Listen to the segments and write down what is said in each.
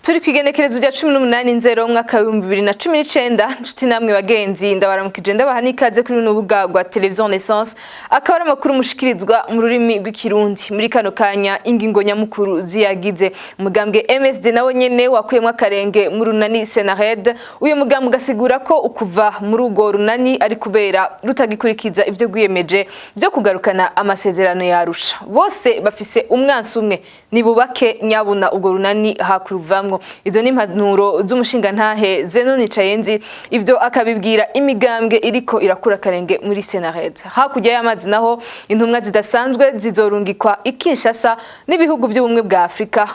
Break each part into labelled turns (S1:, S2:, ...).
S1: Turi kwigenekerezo rya 18 nzero umwaka wa 2019. Nshuti namwe bagenzi, ndabaramukije, ndabaha n'ikaze kuri runo rubuga rwa Television Renaissance. Akaba ari amakuru mushikirizwa mu rurimi rw'Ikirundi. Muri kano kanya, ingingo nyamukuru ziyagize: umugambwe MSD nawo nyene wakuyemwo akarenge mu runani Senared. Uyu mugambwe ugasigura ko ukuva muri urwo runani ari kubera rutagikurikiza ivyo rwiyemeje vyo kugarukana amasezerano ya Arusha. Bose bafise umwansi umwe, nibubake nyabuna urwo runani hakuruvamwo. Izo ni impanuro z'umushingantahe Zeno Nicayenzi, ivyo akabibwira imigambwe iriko irakura akarenge muri Senared. Hakurya y'amazi naho, intumwa zidasanzwe zizorungikwa i Kinshasa n'ibihugu by'ubumwe bwa Afrika,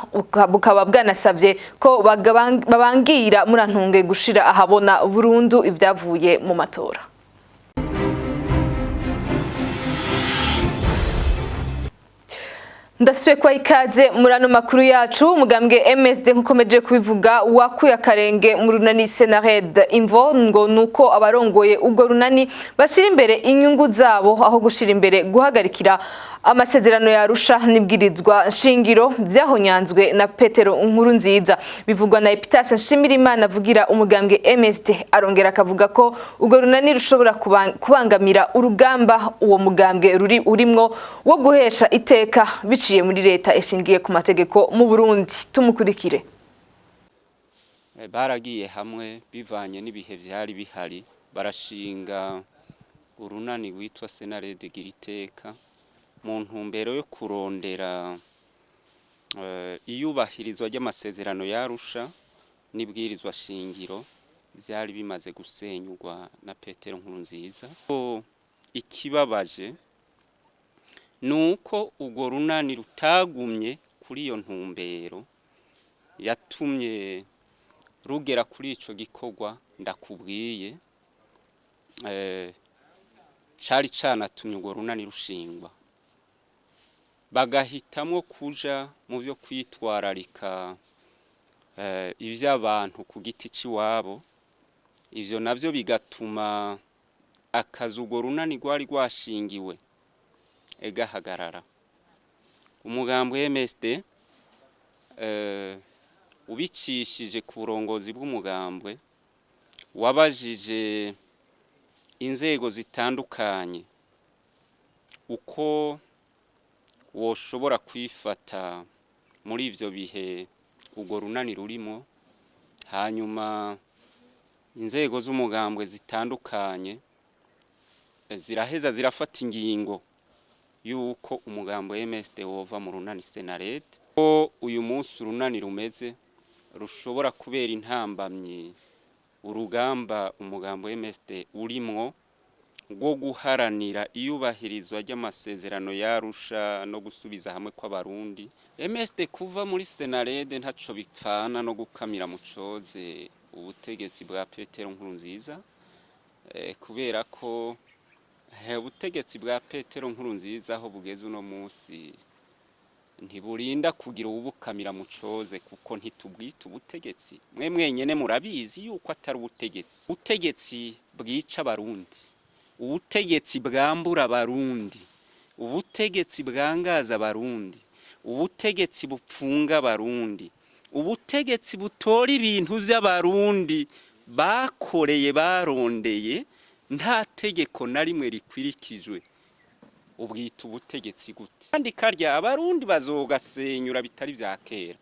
S1: bukaba bwanasavye ko babangira murantunge gushira ahabona burundu ivyavuye mu matora. Ndasubiye kwa ikaze muri ano makuru yacu. Umugambwe MSD, nkukomeje kubivuga, wakuye akarenge mu runani Senared. Imvo ngo nuko abarongoye ubwo runani bashira imbere inyungu zabo aho gushira imbere guhagarikira amasezerano ya Arusha n'ibwirizwa nshingiro byahonyanzwe na Petero Nkuru Nziza. Bivugwa na Epitase Nshimirimana avugira umugambwe MSD. Arongera akavuga ko urwo runani rushobora kubangamira urugamba uwo mugambwe ruri urimwo wo guhesha iteka biciye muri leta ishingiye ku mategeko mu Burundi. Tumukurikire.
S2: Baragiye hamwe bivanye n'ibihe vyari bihari, barashinga urunani rwitwa Senarede Giriteka mu ntumbero yo kurondera iyubahirizwa ry'amasezerano ya Arusha n'ibwirizwa shingiro vyari bimaze gusenyurwa na Petero Nkurunziza. Ikibabaje nuko urwo runani rutagumye kuri iyo ntumbero yatumye rugera kuri ico gikorwa ndakubwiye, cari canatumye urwo runani rushingwa, bagahitamwo kuja mu vyo kwitwararika ivy'abantu ku giti c'iwabo. Ivyo navyo bigatuma akazi urwo runani rwari rwashingiwe gahagarara. Umugambwe MSD ubicishije ku burongozi bw'umugambwe wabajije inzego zitandukanye uko woshobora kwifata muri ivyo bihe urwo runani rurimo. Hanyuma inzego z'umugambwe zitandukanye ziraheza zirafata ingingo yuko umugambwe MSD wova mu runani Senared. Ko uyu munsi urunani rumeze rushobora kubera intambamyi urugamba umugambwe MSD urimwo rwo guharanira iyubahirizwa ry'amasezerano ya Arusha no gusubiza hamwe kw'Abarundi. MSD kuva muri Senarede ntaco bipfana no gukamira mu coze ubutegetsi bwa Petero Nkurunziza, kubera ko ubutegetsi bwa Petero Nkurunziza aho bugeze uno munsi ntiburinda kugira uwubukamira mu coze, kuko ntitubwita ubutegetsi. Mwe mwenyene murabizi yuko atari ubutegetsi, ubutegetsi bwica Abarundi, ubutegetsi bwambura Abarundi, ubutegetsi bwangaza Abarundi, ubutegetsi bupfunga Abarundi, ubutegetsi butora ibintu vy'Abarundi bakoreye barondeye nta tegeko na rimwe rikwirikijwe. Ubwita ubutegetsi gute? Kandi karya Abarundi bazogasenyura bitari vya kera.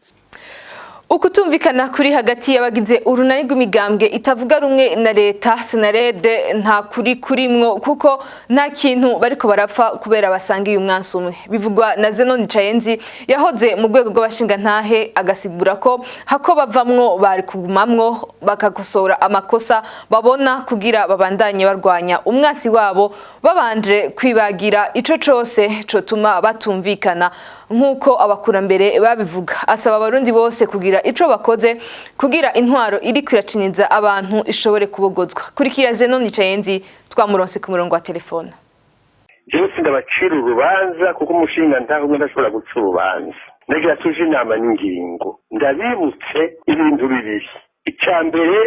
S1: Ukutumvikana kuri hagati y'abagize urunani rw'imigambwe itavuga rumwe na leta Senarede nta kuri kurimwo, kuko nta kintu bariko barapfa kubera basangiye umwansi umwe. Bivugwa na Zenon Nicayenzi yahoze mu rwego rw'abashingantahe, agasigura ko hako bavamwo bari kugumamwo bakakosora amakosa babona kugira babandanye barwanya umwansi wabo, babanje kwibagira ico cose cotuma batumvikana nk'uko abakurambere babivuga. Asaba Abarundi bose kugira ico bakoze kugira intwaro iri kwiracinyiza abantu ishobore kubogozwa. Kurikira Zenon Nicayenzi, twamuronse ku murongo wa telefone.
S3: Jewe sindabacira urubanza, kuko umushinga ntawe ndashobora guca urubanza. Nagira tuje inama n'ingingo, ndabibutse ibintu bibiri. Icya mbere,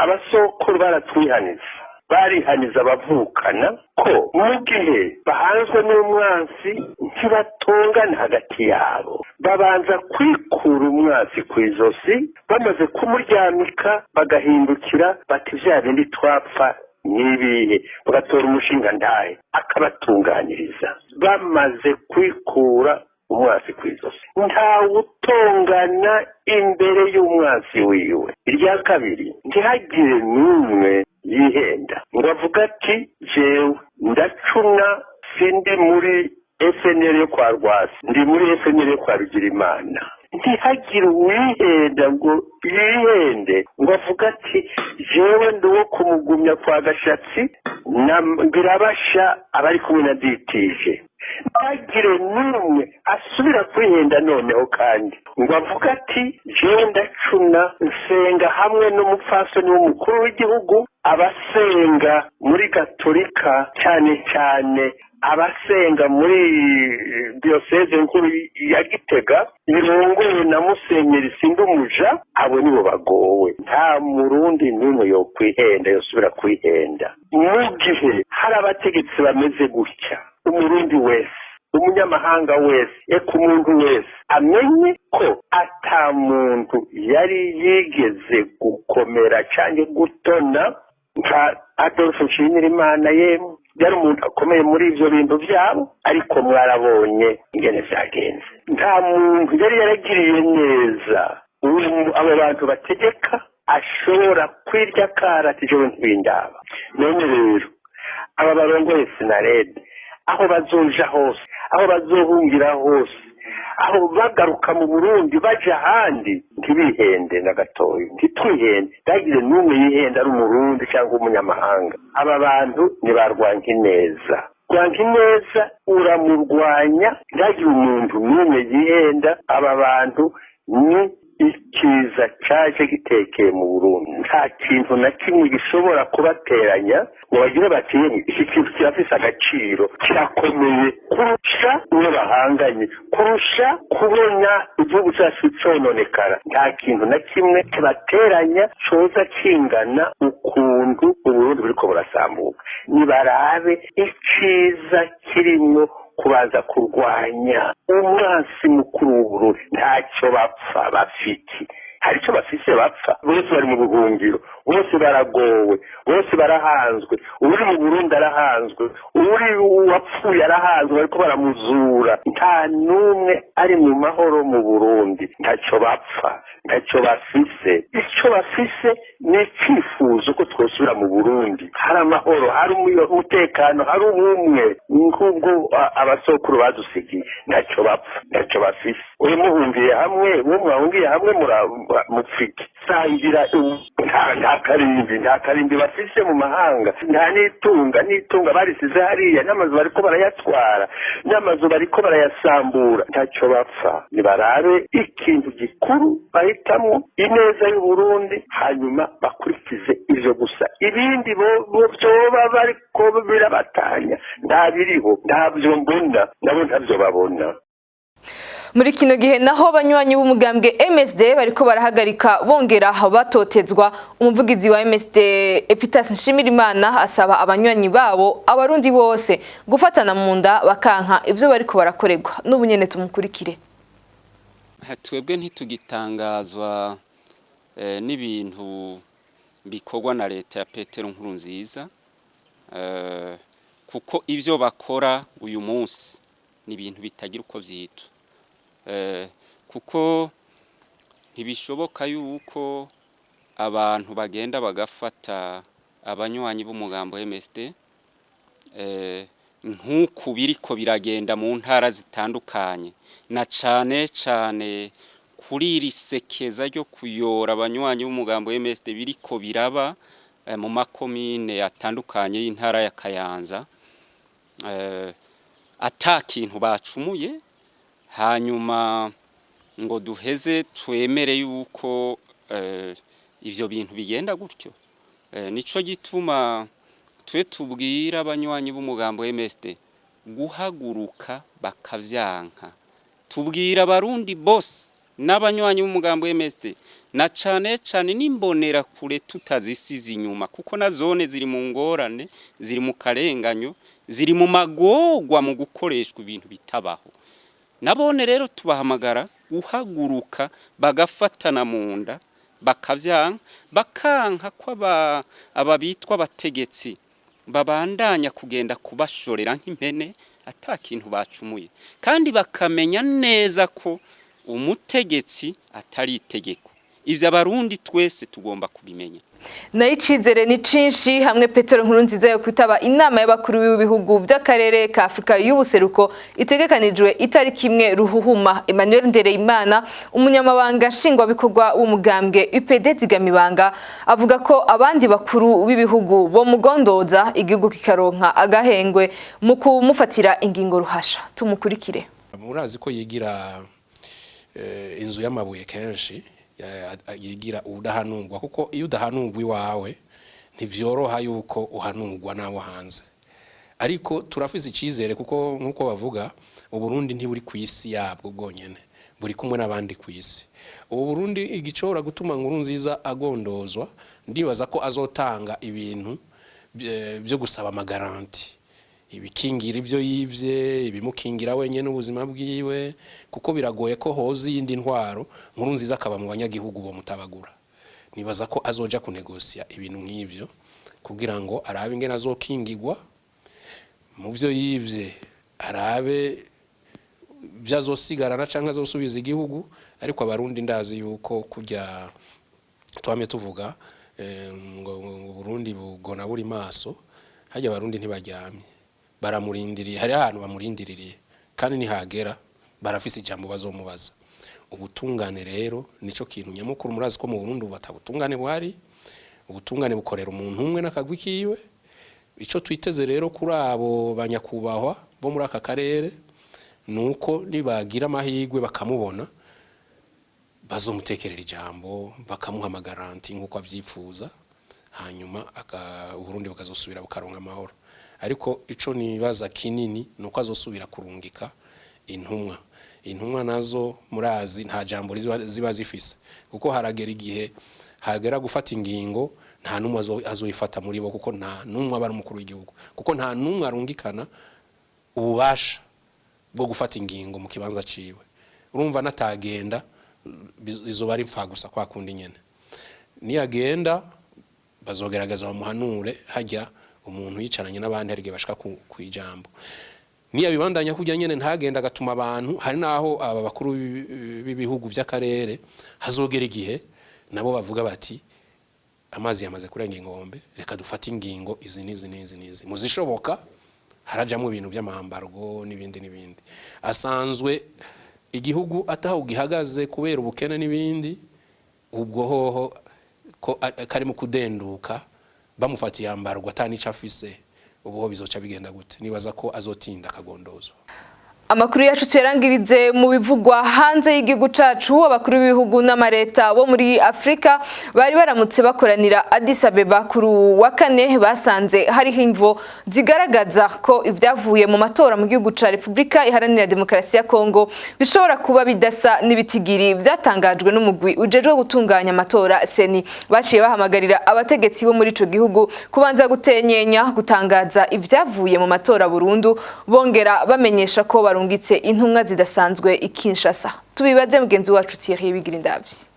S3: abasokuru baratwihaniza. Barihaniza abavukana ko mu gihe bahanzwe n'umwansi ntibatongana hagati yabo, babanza kwikura umwansi ku izosi, bamaze kumuryamika bagahindukira bati vya bindi twapfa n'ibihe, bagatora umushinga ndahe akabatunganiriza bamaze kwikura umwansi ku izosi. Ntawutongana imbere y'umwansi wiwe. Irya kabiri, ntihagire n'umwe yihenda ngo avuge ati jewe ndacuna, sindi muri FNL yo kwa Rwasa, ndi muri FNL yo kwa Bigirimana. Ntihagire uwihenda ngo yihende ngo avuge ati jewe ndi uwo kumugumya kwa Gashatsi na Ngirabasha abari kumwe na Ditije. Ntihagire n'umwe asubira kwihenda noneho kandi ngo avuge ati jewe ndacuna, nsenga hamwe n'umupfasoni w'umukuru w'igihugu, abasenga muri gatolika, cyane cyane abasenga muri diyoseze nkuru ya Gitega irongowe na Musenyeri Sindumuja, abo nibo bagowe. Nta murundi n'umwe yokwihenda, yosubira kwihenda. Mu gihe hari abategetsi bameze gutya, umurundi wese, umunyamahanga wese, eka umuntu wese amenye ko ata muntu yari yigeze gukomera cyangwa gutona nka Adolphe Nshimirimana. Yemwe, yari umuntu akomeye muri ivyo bintu vyabo, ariko mwarabonye ingene vyagenze. Nta muntu yari yaragiriye neza ubu abo bantu bategeka ashobora kwirya kara ati jewe ntibindaba. None rero aba barongoye Senarede, aho bazoja hose, aho bazohungira hose, aho bagaruka mu Burundi baja ahandi, ntibihende na gatoya, ntitwihende, ntihagire n'umwe yihenda, ari umurundi cyangwa umunyamahanga. Aba bantu ni ba Rwankineza. Rwankineza uramurwanya. Ntihagire umuntu n'umwe yihenda. Aba bantu ni ikiza caje gitekeye mu Burundi. Nta kintu na kimwe gishobora kubateranya ngo bagire bati yemwe, iki kintu kirafise agaciro, kirakomeye kurusha uwo bahanganye, kurusha kubona igihugu cyacu cononekara. Nta kintu na kimwe kibateranya coza kingana ukuntu Uburundi buriko burasambuka. Nibarabe iciza kirimwo kubanza kurwanya umwansi mukuru w'Uburundi. Ntacyo bapfa bafite, hari icyo bafise bapfa? Bose bari mu buhungiro, bose baragowe, bose barahanzwe. Uri mu Burundi arahanzwe, uri uwapfuye arahanzwe, bariko baramuzura. Nta n'umwe ari mu mahoro mu Burundi. Ntacyo bapfa, ntacyo bafise. Icyo bafise ni icyifuzo ko twosubira mu Burundi hari amahoro, hari umutekano, hari ubumwe nk'ubwo abasokuru badusigiye. Ntacyo bapfa, ntacyo bafise. Uyu muhungiye hamwe, uwo mwahungiye hamwe mupfike sangira. Nta karimbi, nta karimbi bafise mu mahanga, nta n'itunga. N'itunga barisize hariya, n'amazu bariko barayatwara, n'amazu bariko barayasambura. Ntacyo bapfa. Nibarabe ikintu gikuru bahitamwo, ineza y'Uburundi, hanyuma bakurikize ivyo gusa. Ibindi bo vyoba bariko birabatanya nta biriho, ntabyo mbona, nabo ntabyo babona.
S1: Muri kino gihe naho, abanywanyi b'umugambwe MSD bariko barahagarika bongera batotezwa. Umuvugizi wa MSD Epitas Nshimirimana asaba abanywanyi babo, abarundi bose gufatana mu nda, bakanka ivyo bariko barakorerwa. N'ubu nyene tumukurikire.
S2: Twebwe ntitugitangazwa n'ibintu bikorwa na leta ya Petero Nkurunziza, kuko ivyo bakora uyu munsi ni ibintu bitagira uko vyitwa, kuko ntibishoboka yuko abantu bagenda bagafata abanywanyi b'umugambo MSD nk'uku biriko biragenda mu ntara zitandukanye, na cane cane kuri iri sekeza ryo kuyora abanywanyi b'umugambo MSD biriko biraba mu makomine atandukanye y'intara ya Kayanza, ata kintu bacumuye, hanyuma ngo duheze twemere yuko ivyo bintu bigenda gutyo. Nico gituma twe tubwira abanywanyi b'umugambo MSD guhaguruka bakavyanka. Tubwira abarundi bose n'abanywanyi b'umugambo MSD Na cane cane n'imbonerakure tutazisize inyuma, kuko na zone ziri mu ngorane, ziri mu karenganyo, ziri mu magorwa mu gukoreshwa ibintu bitabaho. Nabone rero tubahamagara guhaguruka bagafatana mu nda, bakavyanka, bakanka ko aba bitwa abategetsi babandanya kugenda kubashorera nk'impene ata kintu bacumuye, kandi bakamenya neza ko umutegetsi atari itegeko. Ivyo Abarundi twese tugomba kubimenya.
S1: Nayo icizere ni cinshi hamwe Petero Nkurunziza yo kwitaba inama y'abakuru b'ibihugu by'akarere ka Afrika y'ubuseruko itegekanijwe itariki 1 Ruhuhuma. Emmanuel Ndereyimana, umunyamabanga nshingwabikorwa w'umugambwe UPD Zigamibanga, avuga ko abandi bakuru b'ibihugu bo mugondoza igihugu kikaronka agahengwe mu kumufatira ingingo ruhasha. Tumukurikire.
S4: Murazi ko yigira inzu y'amabuye kenshi, yigira udahanurwa, kuko iyo udahanurwa iwawe ntivyoroha yuko uhanurwa n'abo hanze. Ariko turafise icizere, kuko nk'uko bavuga, Uburundi ntiburi ku isi yabwo bwonyene, buri kumwe n'abandi ku isi. Ubu Burundi igishobora gutuma Nkurunziza agondozwa, ndibaza ko azotanga ibintu byo gusaba ama garanties, ibikingira ibyo yivye, ibimukingira wenyene ubuzima bwiwe, kuko biragoye ko hoza iyindi ntwaro Nkurunziza akaba mu banyagihugu bo mutabagura. Nibaza ko azoja kunegosiya ibintu nk'ivyo kugira ngo arabe ingene azokingigwa mu vyo yivye, arabe ibyo azosigarana canke azosubiza igihugu. Ariko Abarundi ndazi yuko kurya twamye tuvuga ngo Burundi bugona buri maso, harya Abarundi ntibaryamye, baramurindiriye. Hari ahantu bamurindiririye, kandi nihagera barafise ijambo bazomubaza. Ubutungane rero nico kintu nyamukuru. Murazi ko mu Burundi ubu atabutungane buhari, ubutungane bukorera umuntu umwe n'akagwi kiwe. Ico twiteze rero kuri abo banyakubahwa bo muri aka karere nuko nibagira amahirwe bakamubona, bazomutekerera ijambo, bakamuha ama garanties nk'uko avyifuza, hanyuma Uburundi bukazosubira bukaronka amahoro. Ariko ico nibaza kinini nuko azosubira kurungika intumwa. Intumwa nazo murazi nta jambo ziba zifise, kuko haragera igihe hagera gufata ingingo nta numwe azoyifata muri bo, kuko nta numwe aba ari umukuru w'igihugu, kuko nta numwe arungikana ububasha bwo gufata ingingo mu kibanza ciwe. Urumva natagenda izoba ari impfa gusa kwa kundi nyene. Niyagenda bazogerageza bamuhanure, hajya umuntu yicaranye n'abandi hari igihe bashika ku ijambo. Niyabibandanya kujya nyene ntagenda agatuma abantu, hari naho aba bakuru b'ibihugu vy'akarere hazogera igihe nabo bavuga bati: "Amazi yamaze kurenga inkombe, reka dufate ingingo izi n'izi n'izi n'izi." Muzishoboka harajamwo ibintu vy'amambargo n'ibindi n'ibindi. Asanzwe igihugu ataho gihagaze kubera ubukene n'ibindi, ubwo hoho ko kari mu kudenduka, bamufatiye ambargo atanico afise, ubu ho bizoca bigenda gute? Nibaza ko azotinda akagondozwa.
S1: Amakuru yacu tuyarangirize mu bivugwa hanze y'igihugu cacu. Abakuru b'ibihugu n'amareta bo muri Afrika bari baramutse bakoranira Addis Abeba kuri uwu wa kane basanze hariho imvo zigaragaza ko ibyavuye mu matora mu gihugu ca Repubulika Iharanira Demokarasi ya Kongo bishobora kuba bidasa n'ibitigiri vyatangajwe n'umugwi ujejwe gutunganya amatora CENI. Baciye bahamagarira abategetsi bo muri ico gihugu kubanza gutenyenya gutangaza ivyavuye mu matora burundu, bongera bamenyesha ko barungitse intumwa zidasanzwe i Kinshasa. Tubibaze mugenzi wacu Thierry Bigirindavyi.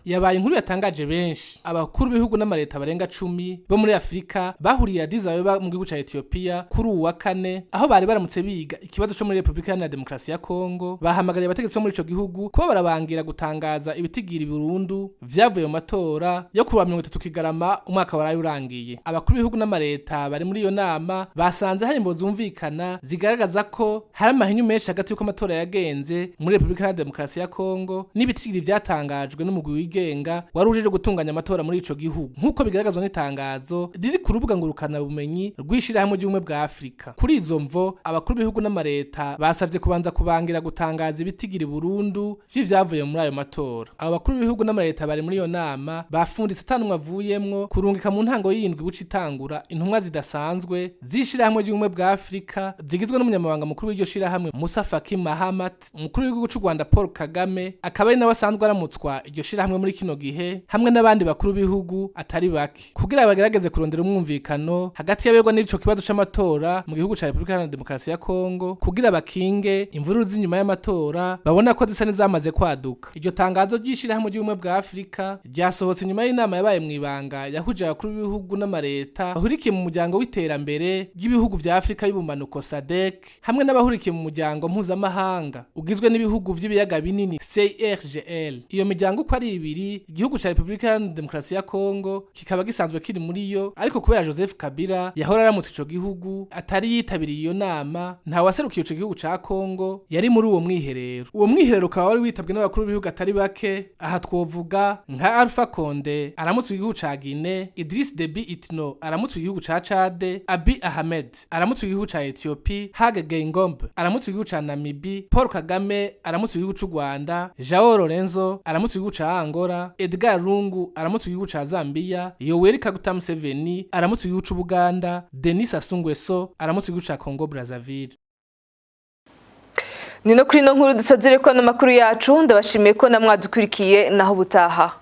S5: Yabaye inkuru yatangaje benshi. Abakuru b'ibihugu n'amareta barenga 10 bo muri Afrika bahuriye Addis Abeba mu gihugu ca Ethiopia kuri uwu wa kane, aho bari baramutse biga ikibazo co muri Repubulika Iharanira Demokarasi ya Kongo. Bahamagariye abategetsi bo muri ico gihugu kuba barabangira gutangaza ibitigiri burundu vyavuye mu matora yo kuwa 30 Kigarama umwaka waraye urangiye. Abakuru b'ibihugu n'amareta bari muri iyo nama basanze hari imvo zumvikana zigaragaza ko hari amahinyu menshi hagati y'uko amatora yagenze muri Repubulika Iharanira Demokarasi ya Kongo n'ibitigiri vyatangajwe n'umugwi. wigenga wari ujejwe gutunganya amatora muri ico gihugu, nk'uko bigaragazwa n'itangazo riri ku rubuga ngurukana bumenyi rw'ishirahamwe ry'ubumwe bwa Afrika. Kuri izo mvo, abakuru b'ibihugu n'amareta basavye kubanza kubangira gutangaza ibitigiri burundu vy'ivyavuye muri ayo matora. Abo bakuru b'ibihugu n'amareta bari muri iyo nama bafunditse atanumwe avuyemwo kurungika mu ntango y'indwi buca itangura intumwa zidasanzwe z'ishirahamwe ry'ubumwe bwa Afrika, zigizwe n'umunyamabanga mukuru w'iryo shirahamwe Musa Faki Mahamat, umukuru w'igihugu c'u Rwanda Paul Kagame, akaba ari nawe asanzwe aramutswa iryo shirahamwe muri kino gihe, hamwe n'abandi bakuru b'ibihugu atari bake, kugira bagerageze kurondera umwumvikano hagati y'abegwa n'ico kibazo c'amatora mu gihugu ca Repubulika Iharanira Demokarasi ya Kongo, kugira bakinge imvururu z'inyuma y'amatora babona ko zisa n'izamaze kwaduka. Iryo tangazo ry'ishirahamwe ry'ubumwe bwa Afrika ryasohotse inyuma y'inama yabaye mw'ibanga yahuje abakuru b'ibihugu n'amareta bahurikiye mu muryango w'iterambere ry'ibihugu vya Afrika y'ubumanuko SADC, hamwe n'abahurikiye mu muryango mpuzamahanga ugizwe n'ibihugu vy'ibiyaga binini CIRGL. Iyo miryango uko ari ibiri, igihugu ca Repubulika Iharanira Demokarasi ya Kongo kikaba gisanzwe kiri muri yo, ariko kubera Joseph Kabila yahora aramutse ico gihugu atari yitabiriye iyo nama, nta waserukiye ico gihugu ca Kongo yari muri uwo mwiherero. Uwo mwiherero ukaba wari witabwe n'abakuru b'ibihugu atari bake. Aha twovuga nka Alpha Conde aramutse igihugu ca Guinea, Idriss Deby Itno aramutse igihugu ca Chad, Abiy Ahmed aramutse igihugu ca Ethiopie, Hage Geingob aramutse igihugu ca Namibie, Paul Kagame aramutse igihugu c'u Rwanda, João Lourenço aramutse igihugu ca Angola, Edgar Lungu aramutse igihugu ca Zambia, Yoweri Kaguta Museveni aramutse igihugu c'u Buganda, Denis Sassou Nguesso aramutse igihugu ca Congo Brazzaville.
S1: Ni no kuri ino nkuru dusozere ko ano makuru yacu. Ndabashimiye ko namwadukurikiye, naho ubutaha.